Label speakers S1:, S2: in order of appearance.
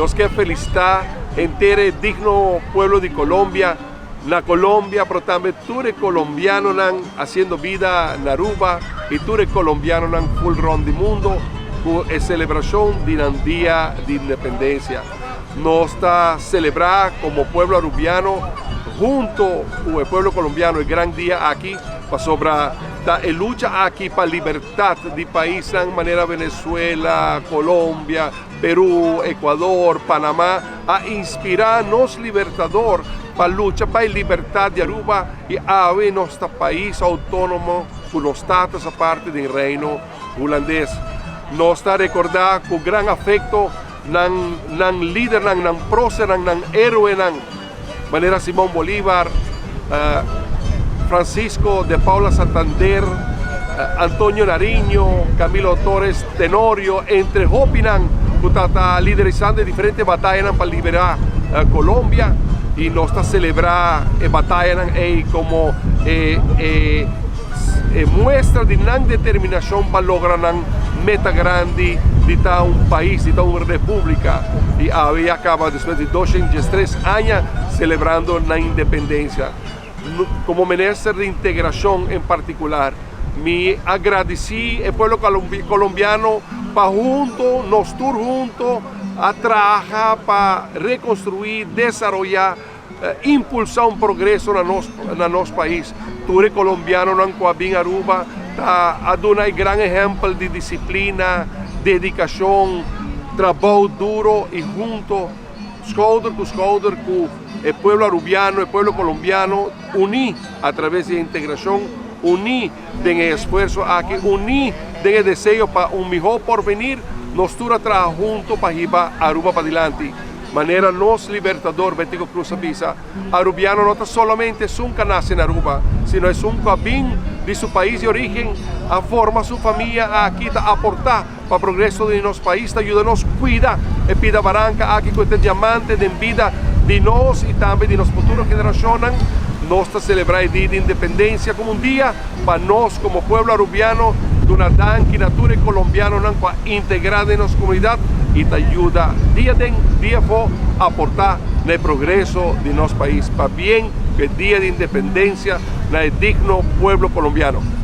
S1: Nos ke felisitá henter e digno pueblo di Colombia, na Colombia, pero tambe tur e colombianonan haciendo bida na Aruba y tur e colombianonan full rond di mundo cu e celebracion di nan Dia di Independencia. Nos ta celebra como pueblo Arubiano hunto cu e pueblo Colombiano e gran dia aki pasobra ta e lucha aki pa libertad di paisnan manera Venezuela, Colombia, Peru, Ecuador, Panama a inspira nos Libertador pa lucha pa e libertad di Aruba y awe nos ta pais autonomo cu nos status aparte den Reino Hulandes. Nos ta recorda cu gran afecto nan nan lidernan, nan procernan, nan heroenan manera Simon Bolivar, Francisco de Paula Santander, Antonio Nariño, Camilo Torres Tenorio, entre hopinan ku ta ta liderisando e diferente batayanan pa liberá Colombia i nos ta selebrá e batayanan ei komo e e e muestra di nan determinashon pa logra nan meta grandi di ta un pais, di ta un repúblika. I awe ya kaba despues di 213 aña selebrando nan independensia. Komo minister di integrashon en partikular, mi a gradisí e pueblo kolombiano pa hunto, nos tur hunto, a traha pa rekonstruí, desaroyá, impulsá un progreso na nos na nos pais. Tur e kolombianonan ku a bin Aruba ta a duna e gran ehèmpel di disiplina, dedikashon, trabou duro i hunto, skouder ku skouder ku e pueblo arubiano, e pueblo kolombiano uní a traves di e integrashon, uní den e esfuerso aki, uní den e deseo pa un mihó porvenir, nos tur a traha hunto pa hiba Aruba padilanti. Manera nos Libertador Betico Croes a bisa, Arubiano no ta solamente esun ku a nase na Aruba, sino esun ku a bin di su pais di origen, a forma su famia aki, ta aportá pa progreso di nos pais, ta yuda nos kuida e pida baranka aki ku e ta diamante den bida di nos i tambe di nos futuro generashonnan. Nos ta selebrá e Dia di Independensia komo un dia pa nos komo pueblo arubiano duna danki na tur e kolombianonan ku a integrá den nos komunidat i ta yuda dia den dia afó aportá na e progreso di nos pais. Pabien ku e Dia di Independensia na e digno pueblo kolombiano.